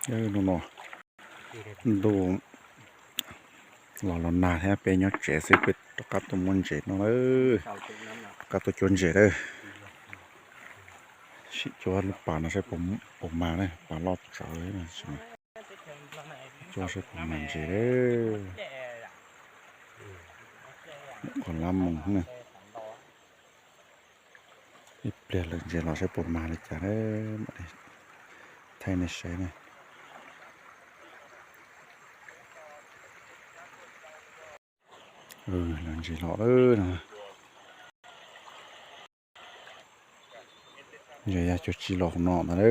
Hnub no ntuj los los nag thiab, peb nyob tsev xwb, peb rov qab tuaj muab ntses noj lawm. Rov qab tuaj cuab ntses lawm. Sim cuab lub pas no saib puas mag na, pas loj tsawv. Cuab saib puas mag ntses lawm. Qhov lab moos na. Ib pliag lawm ntses los saib puas mag li cas na. Thaij nej saib na. Lawv ntses los lawm no. Ntses yog cov tsis los hauv no ntag.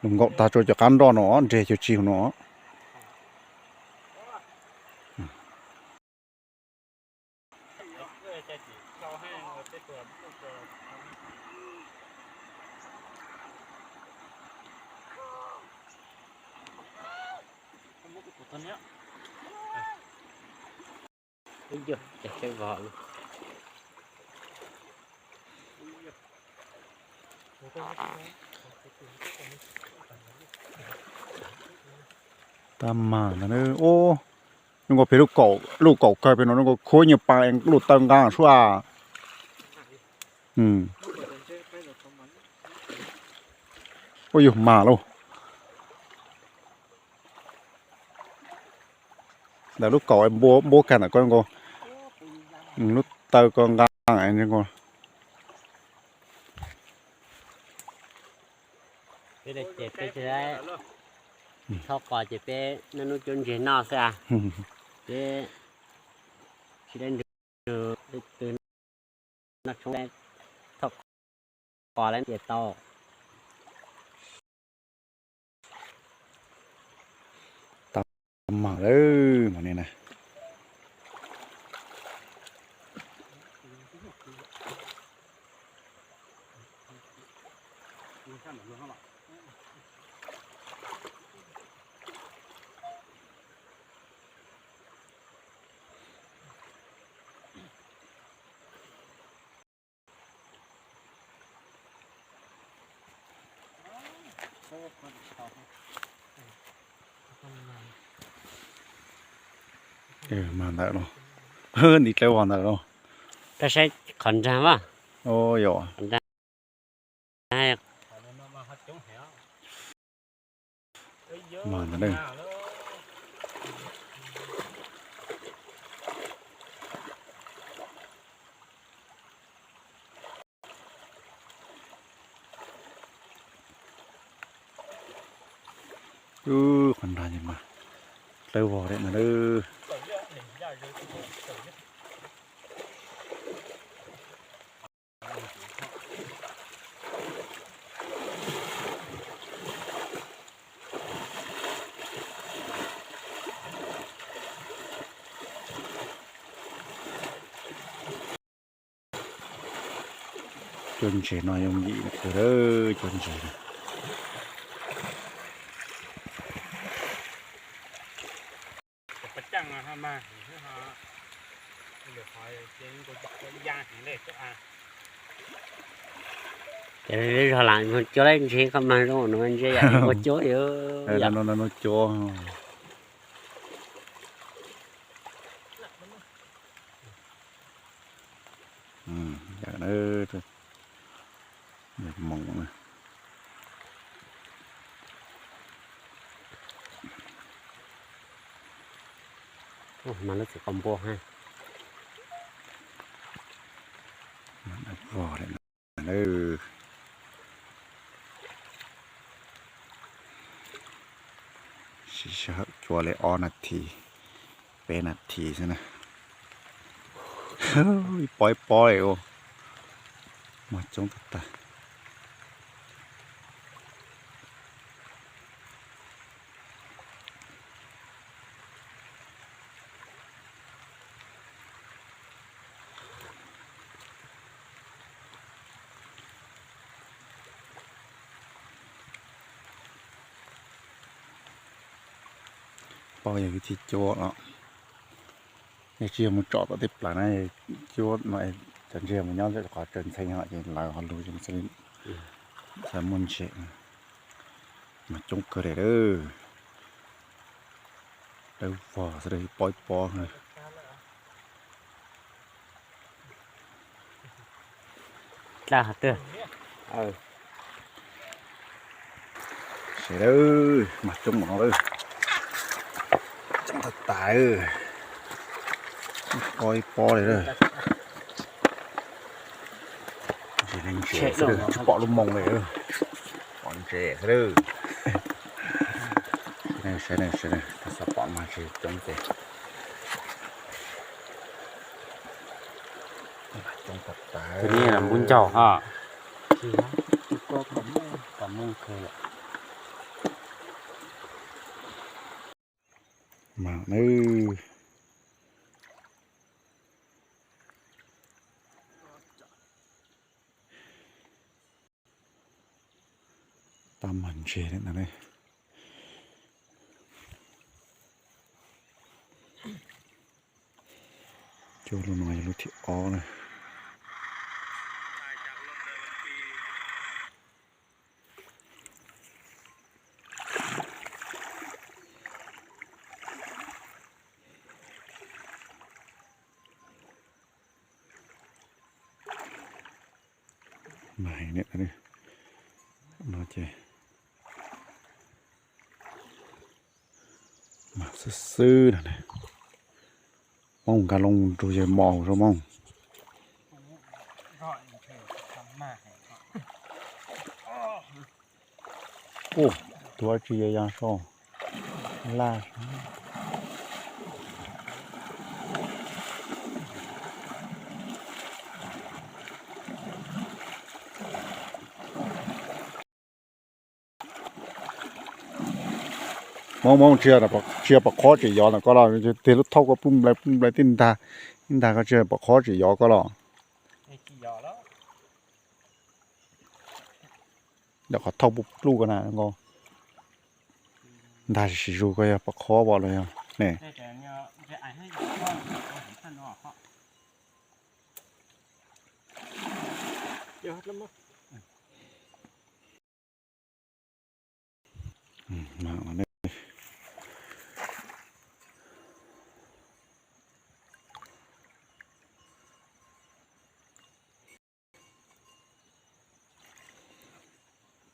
Lub nkaum tag tsuas cov qab nroj no, ntses cov tsis hauv no. Tab mag ntag. Ub, zoo nkaus pem lub kaum, lub kaum kawg pem no zoo nkaus khuab nyuag pas lub taw nqa sua. Ua yus mag lauj. Ntawm lub kaum npua kag ntawm ko nkaus, lub taw ko nqa nkaus. Peb ces peb tsis tau qos ces peb noj hnub cuab ntses noj xwb. Peb tsis dab ntug, leej twg noj tshoob thauj qos lawm ces tau. Tau mag lawm mas ne na. Mag ntawm no, ntiv dlawb vog ntawm no. Rau saib qhov nrag mas. Yog. Mag ntawm no. Qhov nrag mas dlawb vog li ntawd. Cuab ntses no yooj yim kawg, cuab ntses no. Ces lawv zog lam cuab lawm ntses koj mag zoo no ntses yam ua cuab li. Cuab. Moos na. Mas lub txiv qos npua ha. Siv sij hawm cuab li ob nas this, peb nas this xwb na. Ib pob ib pob li, mas coob tag tag. Paub yog ib txhij cuab los, yog tsis yog mus tsom tom tej plaws na, cuab no cov ntses mus nyob qhov tsaws ntxhee os, ces lawv ho lug xav muaj ntses. Mas coob kawg li lawm. Dawb vog xwb, ib pob ib pob. Dlaj hov twg? Sawv daws, mas coob no lawm. Coob tag tas, ib pob ib pob li lawm. Ntses ntses xwb, tsis pom lub moo li. Pom ntses xwb. Sawv daws, sawv daws, xav pom mas ntses coob ces. Tus ni npub ncauj ha. Mas nws tab mas ntses li no ne. Cua lub no yog lub thib ob na. Mas heev li no ces mas xwb xwb no ne. Poob nkag loo rau yawg mos hauv zos Hmoob. Ua, tuav tsis yog yog so laj. Hmoob, Hmoob, tsis yog pom qhob tseem yov ntawm koj los? Tiag lub thauj koj pub nplai pub nplai tib ntag, tib ntag koj tsis yog pom qhob tseem yov koj los? Ntawm qhov thauj pluj pluj ko na nkaus. Ntag sis zus koj yog pom qhob pom los yog ne.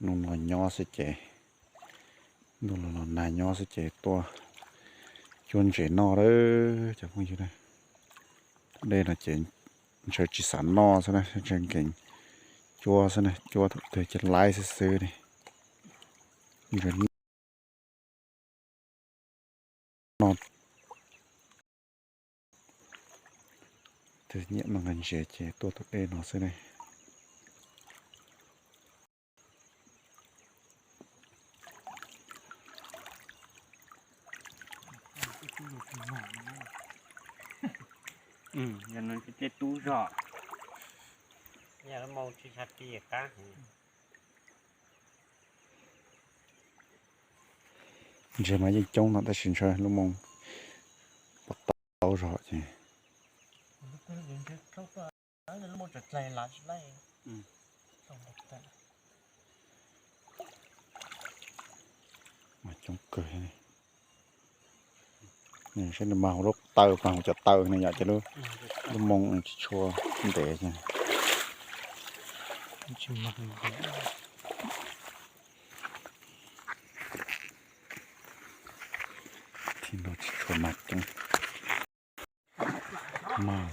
Ntuj los nyob xwb ces, ntuj los los nag nyob xwb ces tuaj cuab ntses noj lawm cov phooj ywg. Dej no ces ntshe tsis xav noj xwb na, ntshe nkees cuab xwb na, cuab thaum twg ces laib xwb xwb li. Ntshe no, tus nyiam noj nqaij ntses ces tuaj tus dej no xwb ne. Yog no tej tub zog, yog lub moo tsis tshaj ti qab. Ntses mas yeej coob no tab sis ntshe lub moo pom tau zog ces. Mas coob kawg. Saib nws mas hauv lub taw, mas hauv cov taw ne yom, ces lub, lub moo tsis tshua ntev ces. Tsis tshua mas coob. Mas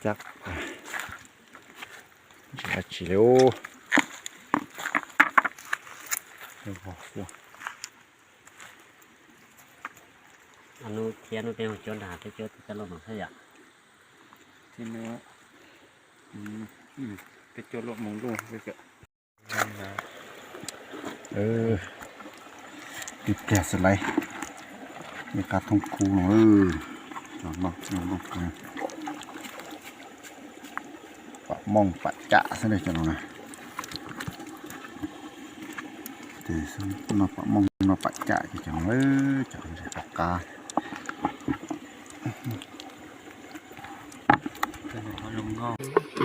cab, tsis dab tsi li. Nub thiab nub peb mus cuab nram tej cuab tej coj luaj mus xwb yom. Tej cuab luaj mus luaj. Ib pliag xwb lauj, ib qab thoob kub no. Los noj, los noj. Pam mooj pam cam xwb na cov no na. Ces noj pam mooj noj pam cam ces cov no, cov ntses qab qab. Zoo nkauj.